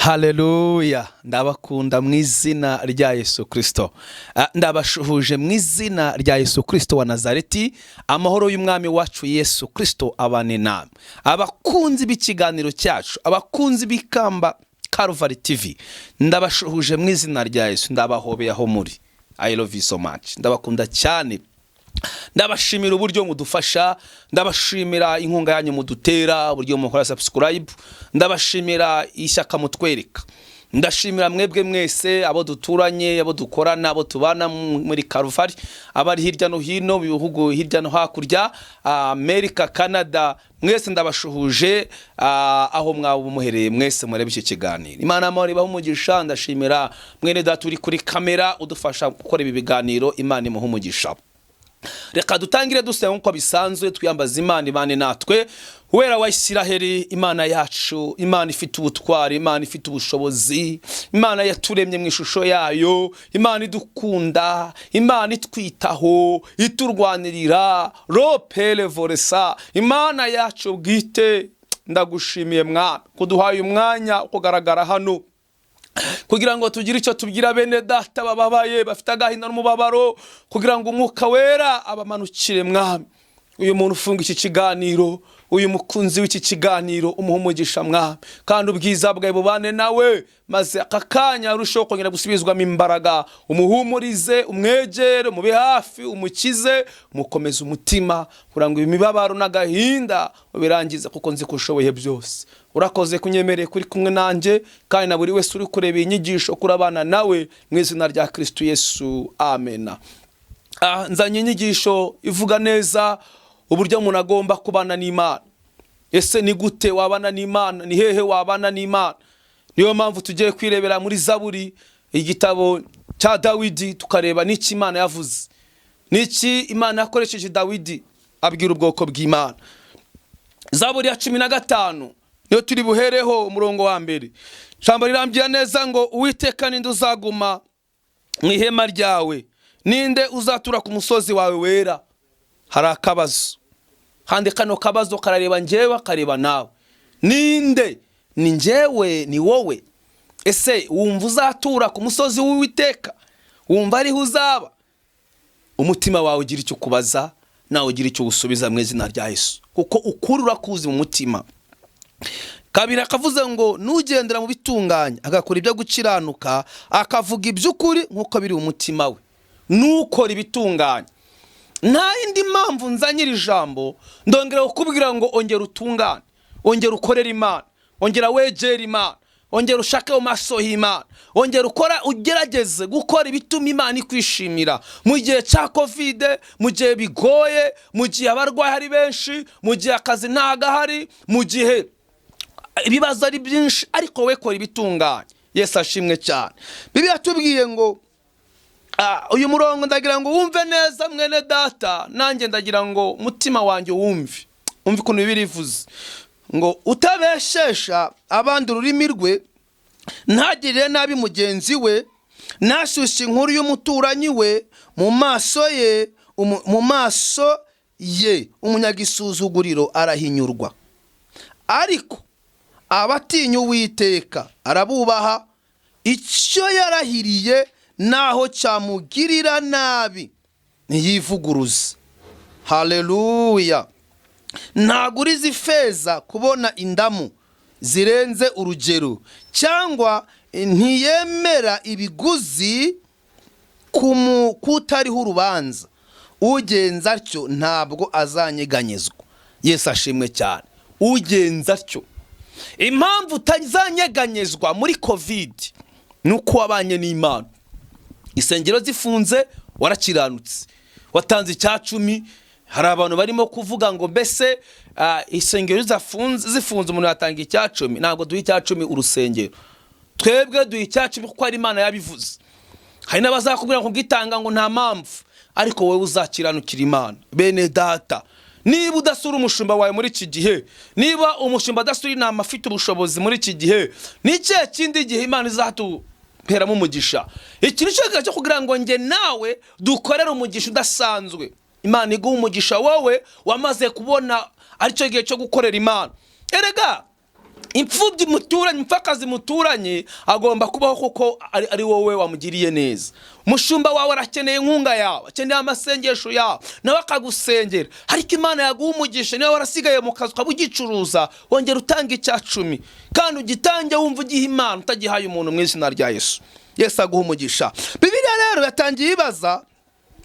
Haleluya! Ndabakunda mu izina rya Yesu Kirisito. Ndabashuhuje mu izina rya Yesu Kirisito wa Nazareti. Amahoro y'Umwami wacu Yesu Kirisito abane namwe. Abakunzi b'ikiganiro cyacu, abakunzi b'Ikamba Karuvari TV, ndabashuhuje mu izina rya Yesu. Ndabahobeye aho muri. I love you so much. Ndabakunda cyane. Ndabashimira uburyo mudufasha, ndabashimira inkunga yanyu mudutera, uburyo mukora subscribe, ndabashimira ishyaka mutwereka. Ndashimira mwebwe mwese, abo duturanye, abo dukorana, abo tubana muri Karuvari, abari hirya no hino mu bihugu hirya no hakurya, Amerika, Canada, mwese ndabashuhuje. Aho mwaba muhereye mwese murebe icyo kiganiro, Imana amahoro ibahe umugisha. Ndashimira mwene data uri kuri kamera udufasha gukora ibi biganiro, Imana imuhe umugisha. Reka dutangire dusenga nk'uko bisanzwe, twiyambaza Imana ibane natwe. Wera wa Isiraheli, Imana yacu, Imana ifite ubutwari, Imana ifite ubushobozi, Imana yaturemye mu ishusho yayo, Imana idukunda, Imana itwitaho, iturwanirira, ropere voresa, Imana yacu bwite, ndagushimiye Mwana kuduhaye umwanya wo kugaragara hano kugira ngo tugire icyo tubwira bene data bababaye, bafite agahinda n'umubabaro, kugira ngo Umwuka Wera abamanukire. Mwami, uyu muntu ufunga iki kiganiro, uyu mukunzi w'iki kiganiro, umuha umugisha Mwami, kandi ubwiza bwawe bubane nawe, maze aka kanya arusheho kongera gusubizwamo imbaraga. Umuhumurize, umwegere, umube hafi, umukize, umukomeze umutima, kugira ngo imibabaro n'agahinda ubirangize, kuko nzi ko ushoboye byose. Urakoze kunyemereye kuri kumwe nanjye, kandi na buri wese uri kureba iyi nyigisho kurabana nawe, mu izina rya Kristo Yesu, amena. Nzanye inyigisho ivuga neza uburyo umuntu agomba kubana n'Imana. Ese ni gute wabana n'Imana? Ni hehe wabana n'Imana? Niyo mpamvu tugiye kwirebera muri Zaburi, igitabo cya Dawidi, tukareba n'iki Imana yavuze, n'iki Imana yakoresheje Dawidi abwira ubwoko bw'Imana. Zaburi ya 15 niyo turi buhereho, umurongo wa mbere. Ijambo rirambwira neza ngo: "Uwiteka, ninde uzaguma mu ihema ryawe? Ninde uzatura ku musozi wawe wera?" Hari akabazo kandi kano kabazo karareba njyewe, akareba nawe. Ninde? Ni njyewe, ni wowe. Ese wumva uzatura ku musozi w'Uwiteka? Wumva ariho uzaba? Umutima wawe ugira icyo ukubaza, nawe ugira icyo uwusubiza mu izina rya Yesu, kuko ukuri urakuzi mu mutima. Kabiri akavuze ngo: "Nugendera mu bitunganye, agakora ibyo gukiranuka, akavuga iby'ukuri nk'uko biri mu mutima we." Nukora ibitunganye. Nta yindi mpamvu nzanye iri jambo, ndongera kukubwira ngo ongera utungane, ongera ukorere Imana, ongera wegere Imana, ongera ushake mu maso y'Imana, ongera ukora, ugerageze gukora ibituma Imana ikwishimira mu gihe cya COVID, mu gihe bigoye, mu gihe abarwayi ari benshi, mu gihe akazi ntagahari, mu gihe ibibazo ari byinshi, ariko we kora ibitunganye. Yesu ashimwe cyane. Bibiliya tubwiye ngo uyu murongo ndagira ngo wumve neza, mwene data, nanjye ndagira ngo umutima wanjye wumve. Wumve ukuntu Bibiliya ivuze ngo: "Utabeshesha abandi ururimi rwe, ntagirire nabi mugenzi we, ntashyushye inkuru y'umuturanyi we, mu maso ye umunyagisuzuguriro arahinyurwa, ariko abatinya Uwiteka arabubaha. Icyo yarahiriye naho cyamugirira nabi ntiyivuguruze." Haleluya! "Ntaguriza ifeza kubona indamu zirenze urugero, cyangwa ntiyemera ibiguzi kutariho urubanza. Ugenza atyo ntabwo azanyeganyezwa." Yesu ashimwe cyane. Ugenza atyo, impamvu utazanyeganyezwa muri COVID ni uko wabanye n'Imana. Insengero zifunze, warakiranutse, watanze icya cumi. Hari abantu barimo kuvuga ngo: "Mbese insengero zifunze umuntu yatanga icya cumi?" Ntabwo duha icya cumi urusengero. Twebwe duha icya cumi kuko ari Imana yabivuze. Hari n'abazakubwira ngo ubwitanga ngo nta mpamvu, ariko wowe uzakiranukira Imana. Bene data, niba udasura umushumba wawe muri iki gihe, niba umushumba adasura inama afite ubushobozi muri iki gihe, ni ikihe kindi gihe Imana izatuheramo umugisha? Iki ni cyo gihe cyo kugira ngo njye nawe dukorere umugisha udasanzwe. Imana iguha umugisha wowe wamaze kubona aricyo gihe cyo gukorera Imana. Erega Imfubyi muturanye, umupfakazi muturanye agomba kubaho kuko ari wowe wamugiriye neza. Umushumba wawe arakeneye inkunga yawe, akeneye amasengesho yawe, nawe akagusengera. Ariko Imana yaguha umugisha, niba warasigaye mu kazi ukaba ugicuruza, wongera utanga icya cumi, kandi ugitange wumva ugiha Imana, utagihaye umuntu, mu izina rya Yesu. Yesu aguha umugisha. Bibiliya rero yatangiye ibaza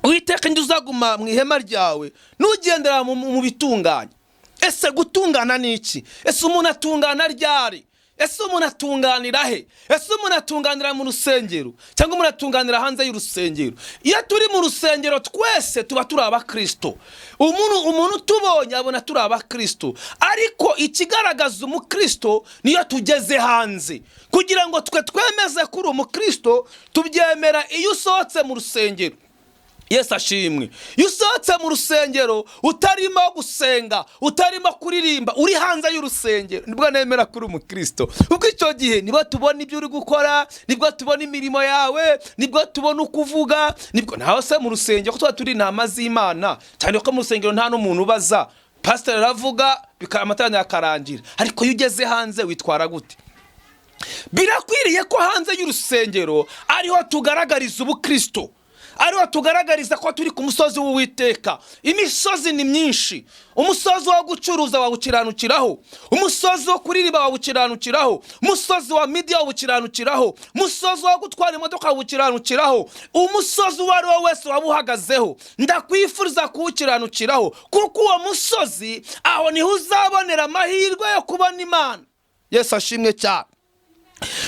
Uwiteka: "Njye uzaguma mu ihema ryawe nugendera mu bitunganye?" Ese gutungana ni iki? Ese umuntu atungana ryari? Ese umuntu atunganira he? Ese umuntu atunganira mu rusengero cyangwa umuntu atunganira hanze y'urusengero? Iyo turi mu rusengero twese tuba turi abakristo. Umuntu utubonye abona turi abakristo, ariko ikigaragaza umukristo niyo tugeze hanze. Kugira ngo twe twemeze ko uri umukristo, tubyemera iyo usohotse mu rusengero. Yesu ashimwe. Iyo usohotse mu rusengero utarimo gusenga, utarimo kuririmba, uri hanze y'urusengero, nibwo nemera ko uri umukristo, kuko icyo gihe nibwo tubona ibyo uri gukora, nibwo tubona imirimo yawe, nibwo tubona uko uvuga, nibwo nawe se mu rusengero ko tuba turi intama z'Imana, cyane ko mu rusengero nta n'umuntu ubaza, pasiteri aravuga amateraniro akarangira. Ariko iyo ugeze hanze witwara gute? Birakwiriye ko hanze y'urusengero ariho tugaragariza ubukristo, ariho tugaragariza ko turi ku musozi w'Uwiteka. Imisozi ni myinshi. Umusozi wo gucuruza wawukiranukiraho, umusozi wo kuririmba wawukiranukiraho, umusozi wa media wawukiranukiraho, umusozi wo gutwara imodoka wawukiranukiraho. Umusozi uwo ari wo wese waba uhagazeho, ndakwifuriza kuwukiranukiraho, kuko uwo musozi aho niho uzabonera amahirwe yo kubona Imana. Yesu ashimwe cyane.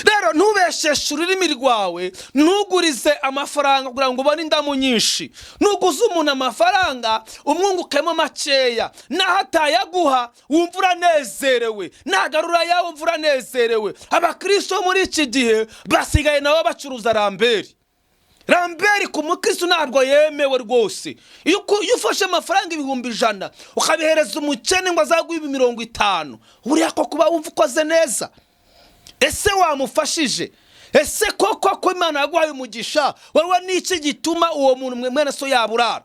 Rero ntubesheshe ururimi rwawe, ntugurize amafaranga kugira ngo ubone indamu nyinshi. Nuguze umuntu amafaranga umwungukemo makeya, naho atayaguha wumva uranezerewe, nagarura ayawe wumva uranezerewe. Abakristo muri iki gihe basigaye nabo bacuruza ramberi. Ramberi ku mukristo ntabwo yemewe rwose. Iyo ufashe amafaranga 100,000 ukabihereza umukene ngo azaguhe 50,000, buriya ko kuba wumva ukoze neza? Ese wamufashije? Ese koko ko Imana yaguhaye umugisha, wowe n'iki gituma uwo muntu mwene so yaburara?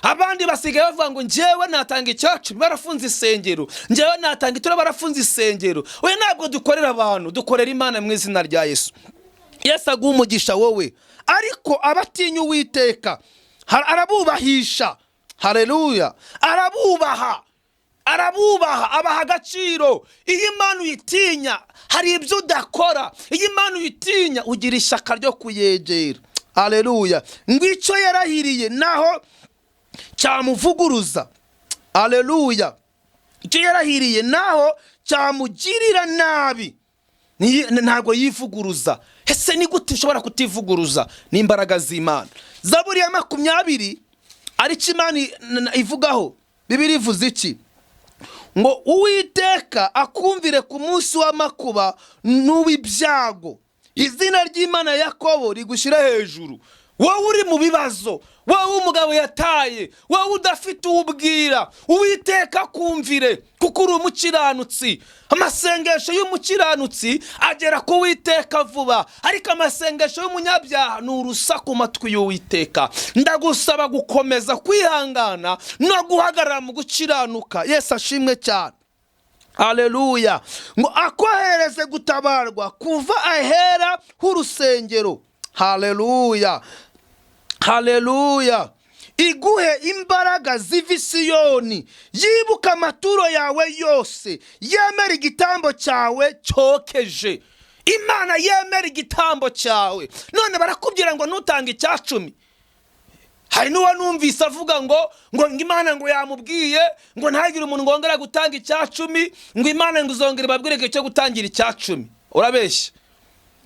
Abandi basigaye bavuga ngo: "Njyewe natanga icyacu barafunze isengero, njyewe natanga ituro barafunze isengero." We ntabwo dukorera abantu, dukorera Imana mu izina rya Yesu. Yesu aguha umugisha wowe. Ariko abatinya Uwiteka arabubahisha. Hareruya. Arabubaha, arabubaha, abaha agaciro. Iyo Imana uyitinya hari ibyo udakora. Iyo Imana uyitinya ugira ishyaka ryo kuyegera. Aleluya. Ngo icyo yarahiriye naho cyamuvuguruza, aleluya, icyo yarahiriye naho cyamugirira nabi, ntabwo yivuguruza. Ese ni gute ushobora kutivuguruza? N'imbaraga z'Imana. Zaburi ya 20, aricyo Imana ivugaho. Bibiliya ivuze iki? Ngo Uwiteka akumvire ku munsi w'amakuba n'uw'ibyago, izina ry'Imana ya Yakobo rigushyire hejuru. Wowe uri mu bibazo, wowe umugabo yataye, wowe udafite uwo ubwira, Uwiteka akumvire kuko uri umukiranutsi. Amasengesho y'umukiranutsi agera ku Witeka vuba, ariko amasengesho y'umunyabyaha ni urusaku matwi y'Uwiteka. Ndagusaba gukomeza kwihangana no guhagarara mu gukiranuka. Yesu ashimwe cyane. Aleluya. Ngo akohereze gutabarwa kuva ahera h'urusengero. Haleluya, haleluya. Iguhe imbaraga ziva i Siyoni, yibuka amaturo yawe yose, yemera igitambo cyawe cyokeje. Imana yemera igitambo cyawe. None barakubwira ngo ntutange icya cumi. Hari n'uwo numvise avuga ngo Imana ngo yamubwiye ngo ntagire umuntu ngo wongera gutanga icya cumi, ngo Imana ngo izongere ibabwire igihe cyo gutangira icya cumi. Urabeshya.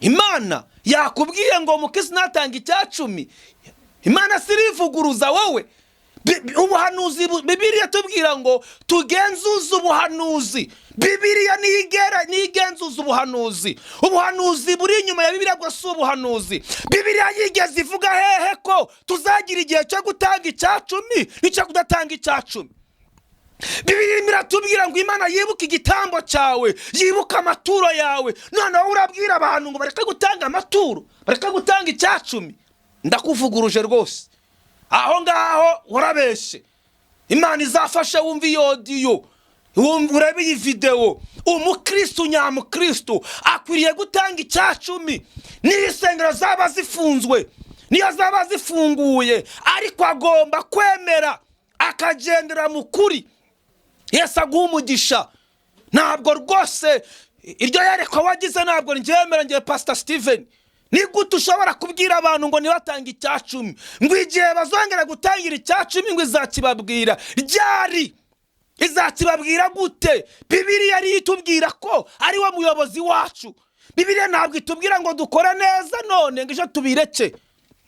Imana yakubwiye ngo umukristo ntatanga icya cumi? Imana sirivuguruza wowe. Ubuhanuzi, Bibiliya tubwira ngo tugenzuze ubuhanuzi. Bibiliya niyigera niyigenzuza ubuhanuzi. Ubuhanuzi buri inyuma ya Bibiliya bwo si ubuhanuzi. Bibiliya yigeze ivuga hehe ko tuzagira igihe cyo gutanga icya cumi n'icyo kudatanga icya cumi? Bibiliya irimo iratubwira ngo Imana yibuke igitambo cyawe, yibuke amaturo yawe. Noneho urabwira abantu ngo bareke gutanga amaturo, bareke gutanga icya cumi. Ndakuvuguruje rwose, aho ngaho warabeshye. Imana izafashe wumva iyo audio. Urebe iyi videwo. Umukristu nyamukristu akwiriye gutanga 10%, niyo insengero zaba zifunzwe, niyo zaba zifunguye, ariko agomba kwemera akagendera mu kuri. Yesu aguha umugisha. Ntabwo rwose iryo yerekwa wagize, ntabwo ndyemera ngiye. Pasita Steven, ni gute ushobora kubwira abantu ngo ntibatange 10%, ngo igihe bazongera gutangira 10% ngo izakibabwira ryari? Izakibabwira gute? Bibiliya ariyo itubwira ko ari we muyobozi wacu. Bibiliya ntabwo itubwira ngo dukore neza none ngo ejo tubireke.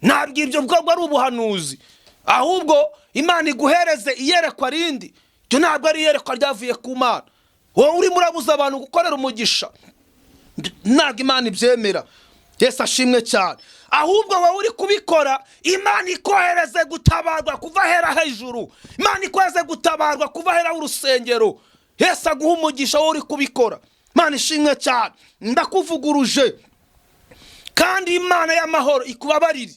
Ntabwo ibyo bwobwo ari ubuhanuzi. Ahubwo Imana iguhereze iyerekwa rindi. Ibyo ntabwo ari iyerekwa ryavuye ku Mana. Wowe urimo urabuza abantu gukorera umugisha, ntabwo Imana ibyemera. Yesu ashimwe cyane. Ahubwo wowe uri kubikora, Imana ikohereze gutabarwa kuva ahera hejuru, Imana ikohereze gutabarwa kuva ahera h'urusengero. Yesu aguha umugisha. Wowe uri kubikora, Imana ishimwe cyane. Ndakuvuguruje, kandi Imana y'amahoro ikubabarire,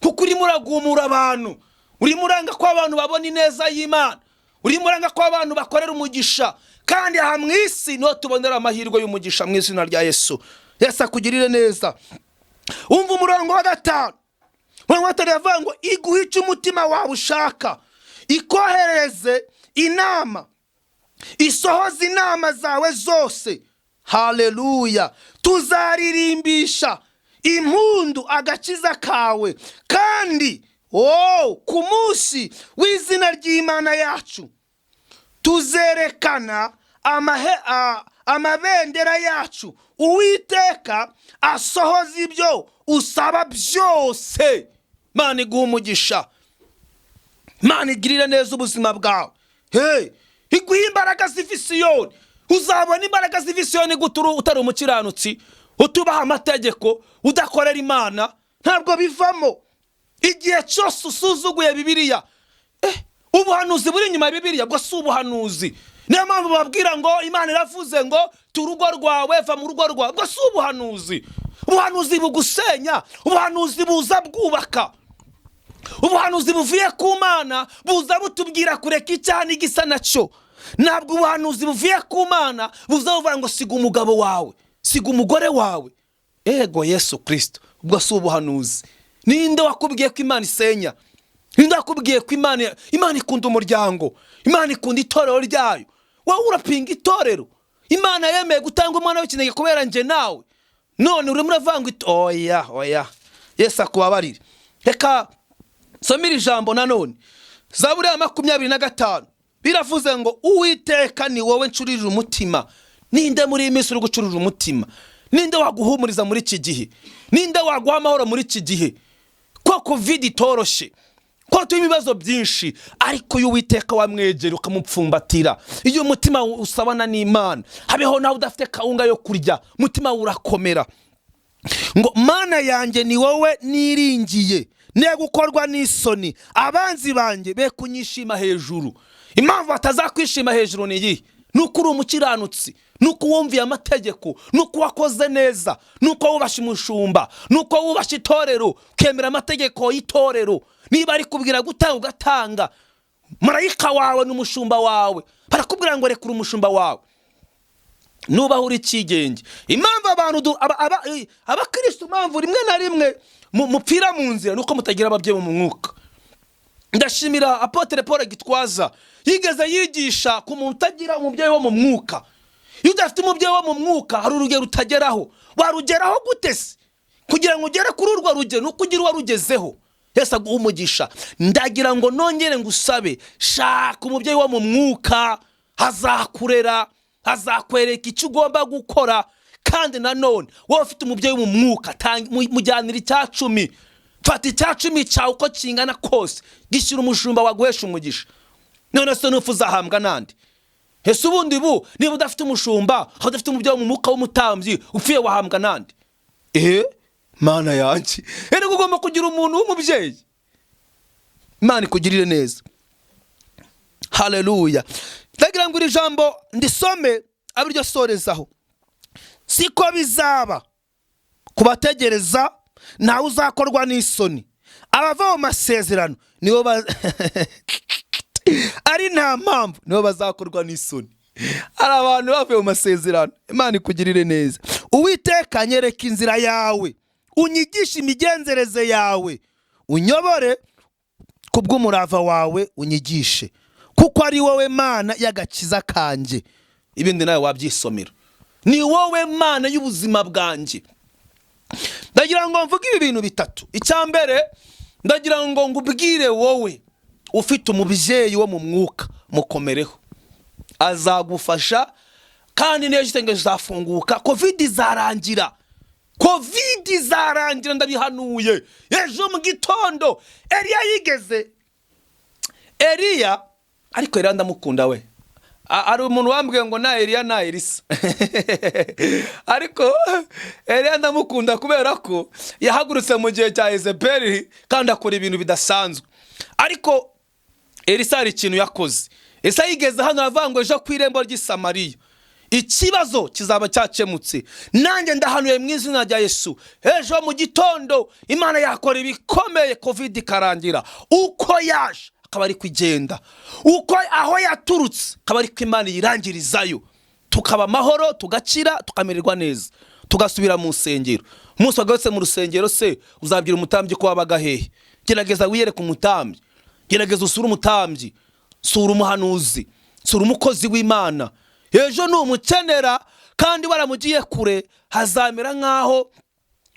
kuko urimo uragumura abantu, urimo uranga ko abantu babona ineza y'Imana, urimo uranga ko abantu bakorera umugisha. Kandi aha mu isi niho tubonera amahirwe y'umugisha, mu izina rya Yesu. Yesu akugirire neza. Wumva umurongo wa 5. Umurongo wa 5 yavuga ngo iguhe icyo umutima wawe ushaka, ikoherereze inama, isohoze inama zawe zose. Haleluya! Tuzaririmbisha impundu agakiza kawe, kandi ku munsi w'izina ry'Imana yacu tuzerekana amabendera yacu. Uwiteka asohoza ibyo usaba byose. Imana iguha umugisha. Imana igirire neza ubuzima bwawe. Hey, iguhe imbaraga ziva Isiyoni. Uzabona imbaraga ziva Isiyoni gute utari umukiranutsi, utubaha amategeko, udakorera Imana? Ntabwo bivamo. Igihe cyose usuzuguye Bibiliya, ubuhanuzi buri inyuma ya Bibiliya bwo si ubuhanuzi. Niyo mpamvu bababwira ngo Imana iravuze ngo tu urugo rwawe, va mu rugo rwawe. Bwo si ubuhanuzi. Ubuhanuzi bugusenya, ubuhanuzi buza bwubaka. Ubuhanuzi buvuye ku Mana buza butubwira kureka icyaha n'igisa nacyo. Ntabwo ubuhanuzi buvuye ku Mana buza buvuga ngo siga umugabo wawe, siga umugore wawe. Ego Yesu Kirisito, ubwo si ubuhanuzi. Ninde wakubwiye ko Imana isenya? Ninde wakubwiye ko Imana ikunda umuryango, Imana ikunda itorero ryayo? Wowe urapinga itorero. Imana yemeye gutanga umwana w'ikinege kubera njye nawe, none urimo uravuga ngo oya, oya. Yesu akubabarire. Reka nsomere ijambo nanone, Zaburi ya 25. Biravuze ngo Uwiteka, ni wowe ncururira umutima. Ninde muri iyi minsi uri gucururira umutima? Ninde waguhumuriza muri iki gihe? Ninde waguha amahoro muri iki gihe? Ko COVID itoroshye, ko turimo ibibazo byinshi, ariko iyo Uwiteka wamwegera ukamupfumbatira, iyo umutima usabana n'Imana, habeho nawe udafite kawunga yo kurya, umutima urakomera. Ngo Mana yanjye, ni wowe niringiye, ne gukorwa n'isoni, abanzi banjye be kunyishima hejuru. Impamvu batazakwishima hejuru ni iyihe? Nuko uri umukiranutsi, nuko wumviye amategeko, nuko wakoze neza, nuko wubashe umushumba, nuko wubashe itorero, ukemera amategeko y'itorero. Niba ari kubwira gutanga ugatanga. Marayika wawe ni umushumba wawe. Barakubwira ngo rekura umushumba wawe, nubaho uri ikigenge. Impamvu abantu abakristo, impamvu rimwe na rimwe mupfira mu nzira, nuko mutagira ababyeyi mu mwuka. Ndashimira Apôtre Paul Gitwaza, yigeze yigisha ku muntu utagira umubyeyi wo mu mwuka. Iyo udafite umubyeyi wo mu mwuka, hari urugero utageraho. Warugeraho gute se? Kugira ngo ugere kuri urwo rugero nuko ugira uwarugezeho. Yesu aguha umugisha. Ndagira ngo nongere ngusabe, shaka umubyeyi wo mu mwuka, azakurera, azakwereka icyo ugomba gukora. Kandi nanone wowe ufite umubyeyi wo mu mwuka, mujyanira 10%. Fata 10% cyawe uko kingana kose, gishyira umushumba waguhesha umugisha. None se nufu uzahambwa nande? Ese ubundi bu niba udafite umushumba, aho udafite umubyeyi wo mu mwuka w'umutambyi, upfuye wahambwa nande? Ehe, Mana yanjye, erega ugomba kugira umuntu w'umubyeyi. Imana ikugirire neza. Haleluya! Ndagira ngo iri jambo ndisome abe iryo sorezaho. Siko bizaba kubategereza, ntawe uzakorwa n'isoni. Abava mu masezerano nibo ari nta mpamvu, nibo bazakorwa n'isoni. Hari abantu bavuye mu masezerano. Imana ikugirire neza. Uwiteka, nyereka inzira yawe, unyigishe imigenzereze yawe, unyobore kubw'umurava wawe, unyigishe, kuko ari wowe Mana y'agakiza kanjye. Ibindi nawe wabyisomera. Ni wowe Mana y'ubuzima bwanjye. Ndagira ngo mvuge ibi bintu bitatu. Icya mbere, ndagira ngo ngubwire wowe ufite umubyeyi wo mu mwuka, mukomereho, azagufasha, kandi neza isengesho izafunguka, COVID izarangira. COVID izarangira, ndabihanuye ejo mu gitondo. Eliya yigeze, Eliya, ariko Eliya ndamukunda we. Hari umuntu wambwiye ngo na Eliya na Elisa, ariko Eliya ndamukunda kubera ko yahagurutse mu gihe cya Yezebeli kandi akora ibintu bidasanzwe. Ariko Elisa hari ikintu yakoze. Elisa yigeze hano aravuga ngo ejo ku irembo ry'i Samariya ikibazo kizaba cyakemutse. Nanjye ndahanuye mu izina rya Yesu, ejo mu gitondo Imana yakora ibikomeye, COVID ikarangira. Uko yaje akaba ari kugenda, uko aho yaturutse akaba ari ko Imana yirangirizayo, tukaba amahoro, tugakira, tukamererwa neza, tugasubira mu nsengero. Umunsi wagarutse mu rusengero se, uzabwira umutambyi ko wabaga hehe? Gerageza wiyereke umutambyi, gerageza usure umutambyi, sura umuhanuzi, sura umukozi w'Imana. Ejo numukenera kandi waramugiye kure, hazamera nk'aho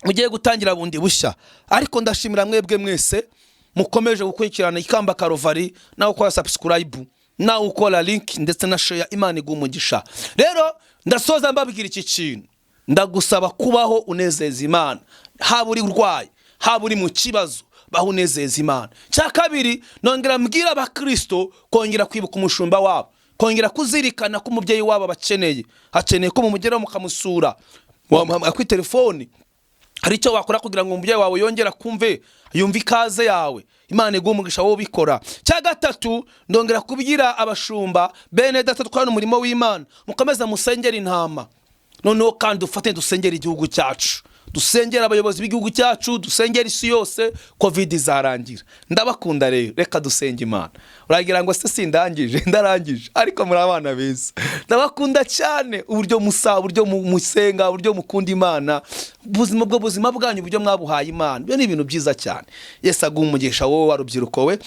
mugiye gutangira bundi bushya. Ariko ndashimira mwebwe mwese mukomeje gukurikirana Ikamba Karovari, nawe ukora subscribe, nawe ukora like ndetse na share. Imana iguha umugisha. Rero ndasoza mbabwira iki kintu: ndagusaba kubaho unezeza Imana, haba uri urwaye, haba uri mu kibazo, baho unezeza Imana. Cya kabiri, nongera mbwira abakristo kongera kwibuka umushumba wabo, kongera kuzirikana ko umubyeyi wabo abakeneye, akeneye ko mumugeraho mukamusura kuri telefoni. Hari icyo wakora kugira ngo umubyeyi wawe yongere kumve, yumve ikaze yawe. Imana iguhe umugisha wowe ubikora. Cya gatatu, ndongera kubwira abashumba bene data twana umurimo w'Imana, mukomeze musengere intama. Noneho kandi dufate dusengere igihugu cyacu, dusengere abayobozi b'igihugu cyacu, dusengere isi yose, COVID izarangira. Ndabakunda. Rero reka dusenge Imana. Uragira ngo se sindangije? Ndarangije, ariko muri abana beza, ndabakunda cyane, uburyo musa, uburyo musenga, uburyo mukunda Imana, ubuzima bwo buzima bwanyu, uburyo mwabuhaye Imana, ibyo ni ibintu byiza cyane. Yesu aguha umugisha wowe wa rubyiruko we,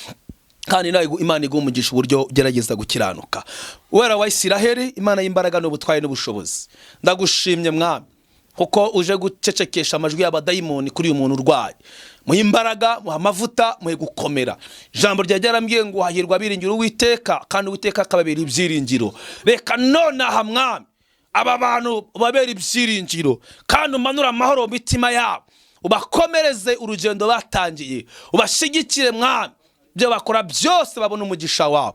kandi nawe Imana iguha umugisha uburyo ugerageza gukiranuka. Wera wa Isiraheli, Imana y'imbaraga n'ubutwari n'ubushobozi, ndagushimye Mwami, kuko uje gucecekesha amajwi y'abadayimoni kuri uyu muntu urwaye. Muhe imbaraga, muhe amavuta, muhe gukomera. Ijambo rya ryarambwiye ngo hahirwa abiringira Uwiteka, kandi Uwiteka akababera ibyiringiro. Reka nonaha, Mwami, aba bantu babera ibyiringiro, kandi umanure amahoro mu mitima yabo, ubakomereze urugendo batangiye, ubashyigikire Mwami, ibyo bakora byose babona umugisha wawe.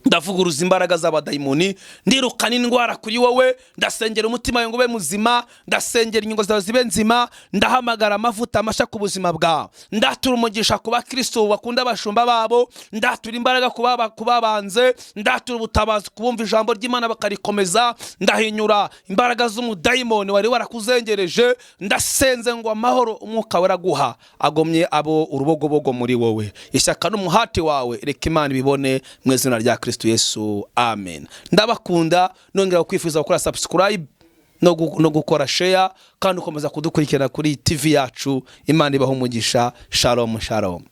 Ndavuguruza imbaraga z'abadayimoni, ndirukana indwara kuri wowe, ndasengera umutima wawe ngo ube muzima, ndasengera ingingo zawe zibe nzima, ndahamagara amavuta mashya ku buzima bwawe, ndatura umugisha ku bakristo bakunda abashumba babo, ndatura imbaraga ku babanze, ndatura ubutabazi kubumva ijambo ry'Imana bakarikomeza, ndahinyura imbaraga z'umudayimoni wari warakuzengereje. Ndasenze ngo amahoro Umwuka weraguha agomye abo urubogobogo muri wowe. Ishyaka n'umuhati wawe, reka Imana ibibone mu izina rya Kristo Yesu, amen. Ndabakunda, nongera kwifuza gukora subscribe no gukora share, kandi ukomeza kudukurikirana kuri TV yacu. Imana ibaha umugisha. Shalom, shalom.